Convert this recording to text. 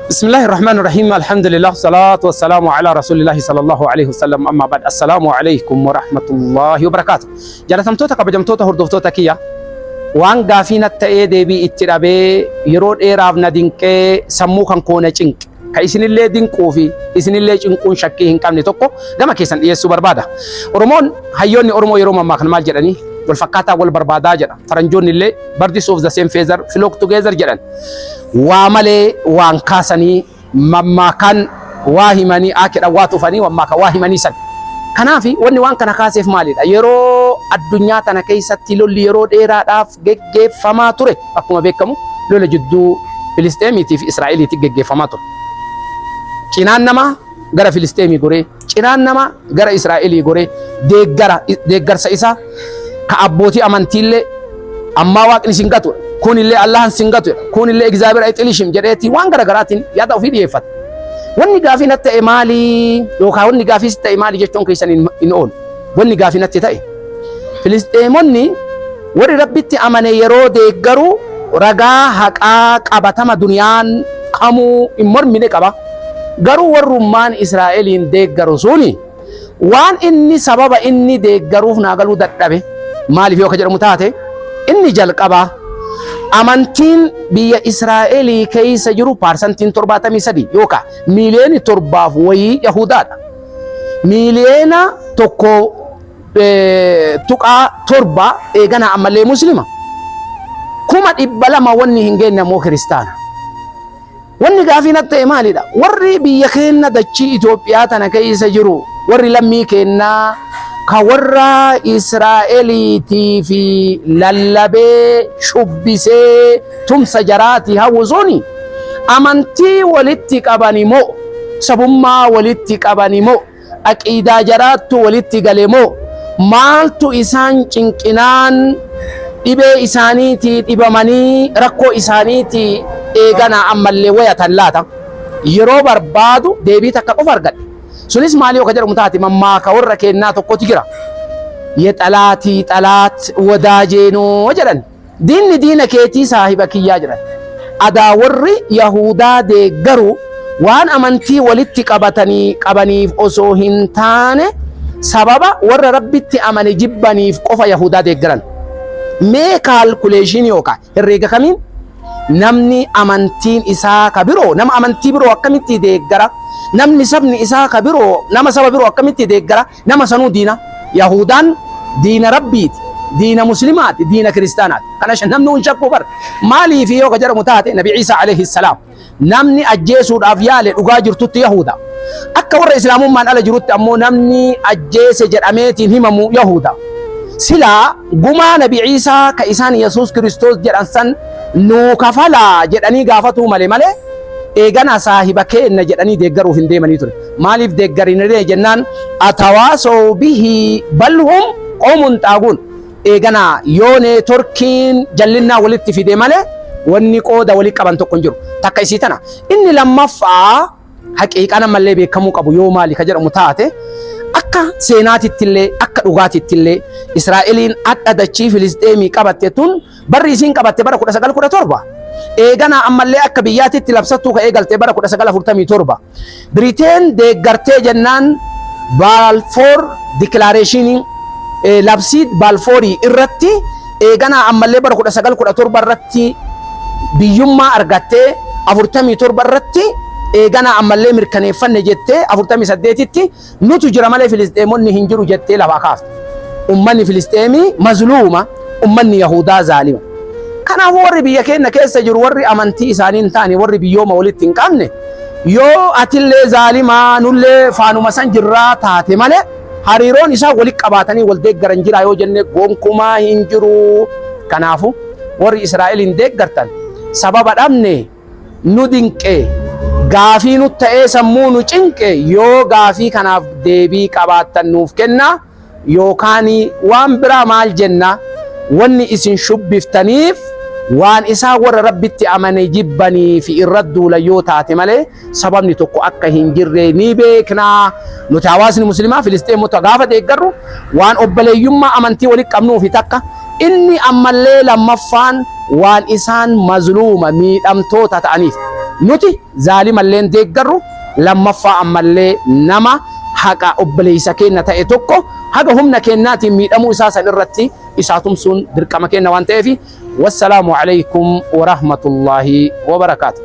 Bismillahir Rahmanir Rahim. Alhamdulillah. Salatu wassalamu ala Rasulillahi sallallahu alaihi wasallam. Amma ba'd. Assalamu alaikum wa rahmatullahi wa barakatuh. Jaalatamtoota, kabajamtoota hordoftoota kiyya. Waan gaafii natti ta'ee deebii itti dhabee, yeroo dheeraaf na dinqee, sammuu kan koo na cinqe, ka isinillee dinquu fi isinillee cinquun shakkii hin qabne tokko gama keessan dhiyeessuu barbaada. Oromoon, hayyoonni Oromoo yeroo mammaakan maal jedhanii? Wal fakkaataa wal barbaadaa jedha. Faranjoonni illee "Birds of the same feather flock together" jedhan. Waa malee waan kaasanii mammaakan waa himanii akedha, waa tufanii mammaakan waa himanii san. Kanaaf wanni waan kana kaaseef maalidha? Yeroo addunyaa tana keessatti lolli yeroo dheeraadhaaf geggeeffamaa ture, akkuma beekamu lola jidduu Filisxeemiitii fi Israa'eliitti geggeeffamaa ture. Cinaan namaa gara Filisxeemii goree, cinaan namaa gara Israa'elii goree, deeggara deeggarsa isaa ka abbootii amantiillee ammaa Waaqni sin gatu, kunillee Allahan sin gatu, kunillee እግዚአብሔር አይጥልሽም jedheetii waan gara garaatiin yaada ofii dhiyeeffata. Wanni gaafii natti ta'e maali yookaan wanni gaafii si ta'e maali jechuun keessan hin oolu. Wanni gaafii natti ta'e, Filisxeemonni warri Rabbitti amane yeroo deeggaru ragaa haqaa qabatama duniyaan kamuu hin mormine qaba. Garuu warrummaan Israa'eliin deeggaru suni waan inni sababa inni deeggaruuf naa galuu dadhabe. Maaliif yoo ka jedhamu taate, inni jalqabaa amantiin biyya Israa'elii keessa jiru 73% yookaan miiliyoona 7f wayii Yahudaadha. Miiliyoona 1.7 eegana ammallee Muslima. 200,000 wanni hin geenye ammoo Kiristaana. Wanni gaafii natti ta'e maalidha? Warri biyya keenya dachii Itoophiyaa tana keessa jiru, warri lammii keenyaa ka warra Israa'eliitii fi lallabee shubbisee tumsa jaraatii hawwu suni amantii walitti qabani moo, sabummaa walitti qabani moo, aqiidaa jaraattu walitti gale moo, maaltu isaan cinqinaan dhibee isaaniitii dhibamanii rakkoo isaaniitii eeganaa ammallee wayatan laata? Yeroo barbaadu deebii takka qofa argadhe. Sunis maali yoo ka jedhamu taate, mammaaka warra kennaa tokkotu jira. የጠላቴ ጠላት ወዳጄ ነው jedhan. Diinni diina keetii saahiba kiyyaa jedhan. Adaa warri Yahudaa deeggaru waan amantii walitti qabatanii qabaniif osoo hin taane, sababa warra Rabbitti amane jibbaniif qofa Yahudaa deeggaran. Mee calculation yookaan herreega kamiin namni amantiin isaa ka biroo nama amantii biroo akkamitti deeggara? Namni sabni isaa ka biroo nama saba biroo akkamitti deeggara? Nama sanuu diina. Yahudaan diina Rabbiiti, diina Muslimaati, diina Kiristaanaati. Kana namni hun shakkuu bar. Maaliif yoo ka jedhamu taate, Nabi Ciisaa alayhi salaam namni ajjeesuudhaaf yaale dhugaa jirtutti Yahuda. Akka warra Islaamummaan ala jirutti ammoo namni ajjeese jedhameetiin himamu Yahuda. Silaa gumaa Nabi Ciisaa ka isaan Yesuus Kiristoos jedhan san nuu kafalaa jedhanii gaafatuu malee malee eegana saahiba keenna jedhanii deeggaruuf hin deemanii ture. Maaliif deeggariniree jennaan, أتواصوا به بل هم قوم طاغون. Eegana yoo networkiin jallinnaa walitti fide malee wanni qooda walii qaban tokko hin jiru. Takka isii tana. Inni lammaffaa haqiiqaan ammallee beekamuu qabu yoo maali ka jedhamu taate, akka seenaatittillee akka dhugaatittillee Israa'eliin adda dachii Filisxeemii qabatte tun barri isiin qabatte bara 1917. Eeganaa ammallee akka biyyaatitti labsattuu ka eegalte bara 1947. Biriteen deeggartee jennaan, Balfour Declaration, labsii Baalfoorii irratti eeganaa ammallee bara 1917 irratti biyyummaa argattee, 47 irratti eeganaa ammallee mirkaneeffanne jettee, 48tti nutu jira malee Filisxeemonni hin jiru jettee lafaa kaafte. Ummanni Filisxeemii mazluuma, ummanni Yahudaa zaalima. Kanaafuu warri biyya keenya keessa jiru, warri amantii isaanii hin taane, warri biyyooma walitti hin qabne, yoo atillee zaalimaa nullee faanuma san jirraa taate malee hariiroon isaa walitti qabaatanii wal deeggaran jira yoo jenne gonkumaa hin jiru. Kanaafuu warri Israa'eliin deeggartan sababa dhabne nu dinqe, gaafii nu ta'ee sammuu nu cinqe. Yoo gaafii kanaaf deebii qabaattan nuuf kenna, yookaan waan biraa maal jenna? Wanni isin shubbiftaniif waan isaa warra Rabbitti amane jibbanii fi irra duula yoo taate malee sababni tokko akka hin jirre ni beeknaa. Nuti hawaasni Muslimaa Filisxeemota gaafa deeggarru waan obboleeyyummaa amantii walitti qabnuufi takka. Inni ammallee lammaffaan waan isaan mazluuma, miidhamtoota ta'aniif. Nuti zaalimalleen deeggarru, lammaffaa ammallee nama haqa obboleessa keenna ta'e tokko haga humna keennaatiin miidhamuu isaa san irratti isaa tumsuun dirqama keenna waan ta'eef. Wassalaamu alaikum warahmatullaahi wabarakaatu.